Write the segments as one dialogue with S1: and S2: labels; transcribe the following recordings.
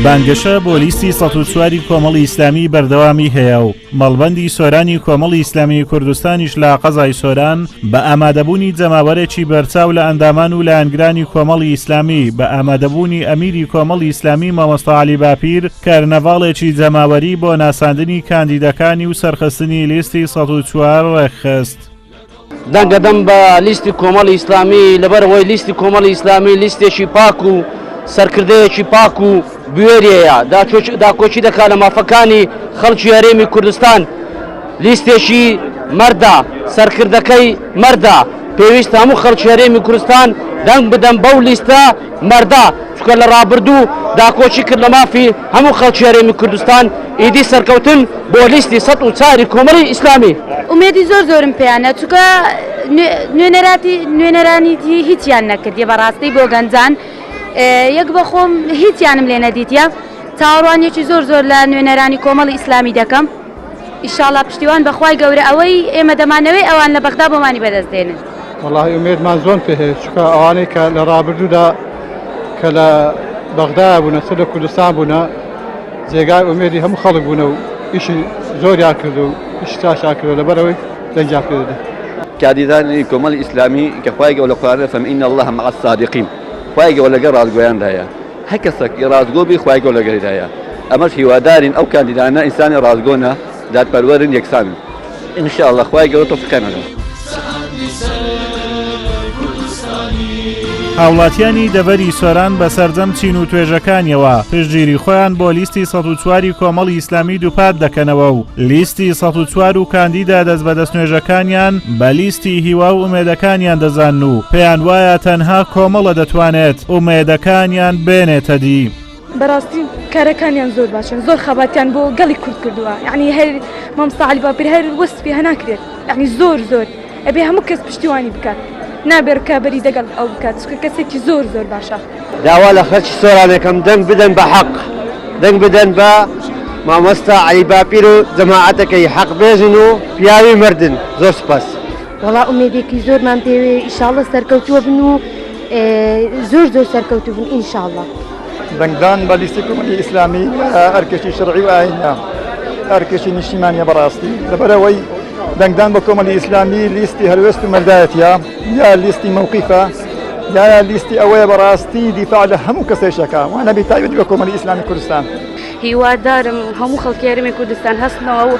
S1: بانگەشە بۆ لیستی 104 کۆمەڵی ئیسلامی بەردەوامی هەیە و مەڵبەندی سۆرانی کۆمەڵی ئیسلامی کوردستانیش لە قەزای سۆران بە ئامادەبوونی جەماوەرێکی بەرچاو لە ئەندامان و لایەنگرانی کۆمەڵی ئیسلامی بە ئامادەبوونی ئەمیری کۆمەڵی ئیسلامی مامۆستا عەلی باپیر کەرنەڤاڵێکی جەماوەری بۆ ناساندنی کاندیدەکانی و سەرخستنی لیستی 104 ڕێکخست.
S2: دەنگ ئەدەم بە لیستی کۆمەڵی ئیسلامی لەبەرئەوەی لیستی کۆمەڵی ئیسلامی لیستێکی پاک و سەرکردەیەکی پاک و بوێریەیە داکۆکی دەکات لە مافەکانی خەڵکی هەرێمی کوردستان لیستێکی مەردە سەرکردەکەی مەردە پێویست هەموو خەڵکی هەرێمی کوردستان دەنگ بدەن بەو لیستە مەردە چونکە لە ڕابردوو داکۆکی کرد لە مافی هەموو خەڵکی هەرێمی کوردستان، ئیدی سەرکەوتن بۆ لیستی 104 ی کۆمەڵی ئیسلامی.
S3: ئومێدی زۆر زۆرم پێیانە چونکە نوێنەراتی نوێنەرانیتی هیچیان نەکردیە بەڕاستی بۆ گەنجان یەک بەخۆم هیچیانم لێ نەدیتیە چاوەڕوانیەکی زۆر زۆر لە نوێنەرانی کۆمەڵی ئیسلامی دەکەم ئیشاڵا پشتیوان بەخوای گەورە ئەوەی ئێمە دەمانەوێ ئەوان لە بەغدا بۆمانی بەدەست دێنن.
S4: وەڵاهی ئومێدمان زۆر پێ هەیە چونکە ئەوانەی کە لە ڕابردوودا کە لە بەغدایە بوونە چ لە کوردستان بوونە جێگای ئومێدی هەموو خەڵک بوونە و ئیشی زۆریان کرد و ئیشی چاشیان کردوە لەبەرئەوەی دەنگیان پێ دەدەین.
S5: کاندیدانی کۆمەڵی ئیسلامی کە خوای گەورە لە قورئاندا فەرمووی ان اللە مع الصادقین خوای گەورە لەگەڵ ڕاستگۆیاندایە هەر کەسێک ڕاستگۆ بی خوای گەورە لەگەڵیدایە ئەمەش هیوادارین ئەو کاندیدانە ئینسانی ڕاستگۆنە دادپەروەرن یەکسانن ان شاء اللە خوای گەورە تۆفیقیان ئەدا.
S1: هاوڵاتیانی دەڤەری سۆران بە سەرجەم چین و توێژەکانیەوە پشتگیری خۆیان بۆ لیستی 104 کۆمەڵی ئیسلامی دووپات دەکەنەوە و لیستی 104 و کاندیدا دەست بە دەستنوێژەکانیان بە لیستی هیوا و ئومێدەکانیان دەزانن و پێیان وایە تەنها کۆمەڵە دەتوانێت ئومێدەکانیان بێنێتە دی.
S6: بەڕاستی کارەکانیان زۆر باشن زۆر خەباتیان بۆ گەلی کورد کردووە یعنی هەر مامۆستا عەلی باپیر هەر وەسفی هەناکرێت یعنی زۆر زۆر ئەبێ هەموو کەس پشتیوانی بکات نابێ ڕکابەری دەگەڵ ئەو بکات چونکە کەسێکی زۆر زۆر باشە.
S2: داوا لە خەلکی سۆران ئەکەم دەنگ بدەن بە حەق دەنگ بدەن بە مامۆستا عەلی باپیر و جەماعەتەکەی حەق بێژن و پیاوی مەردن زۆر سوپاس.
S3: وەڵا ئومێدێکی زۆرمان پێوێ ئیشاڵڵە سەرکەوتووە بن و زۆر زۆر سەرکەوتوو بن ئینشاڵڵە.
S4: دەنگدان بە لیستی کۆمەڵی ئیسلامی ئەرکێکی شەرعی و ئاینە ئەرکێکی نیشتیمانیە بەڕاستی لەبەرئەوەی دەنگدان بە کۆمەڵی ئیسلامی لیستی هەلوێست و مەردایەتیە یا لیستی مەوقیفە یا لیستی ئەوەیە بەڕاستی دیفاع لە هەموو کەسێکەکە وانەبی تایبەتی بە کۆمەڵی ئیسلامی کوردستان.
S7: هیوادارم هەموو خەڵکی هەرێمی کوردستان هەستنەوە و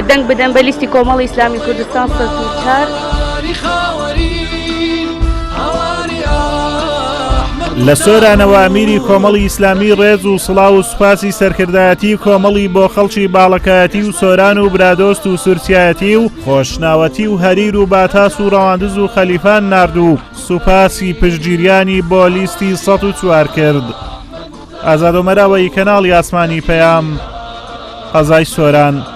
S7: دەنگ بدەن بە لیستی کۆمەڵی ئیسلامی کوردستان 104.
S1: لە سۆرانەوە ئەمیری کۆمەڵی ئیسلامی ڕێز و سڵاو و سوپاسی سەرکردایەتی کۆمەڵی بۆ خەڵکی باڵەکایەتی و سۆران و برادۆست و سورچیایەتی و خۆشناوەتی و هەریر و باتاس و ڕەواندز و خەلیفان نارد و سوپاسی پشتگیریانی بۆ لیستی 104 کرد. ئازاد ئۆمەراوەیی کەناڵی ئاسمانی پەیام قەزای سۆران.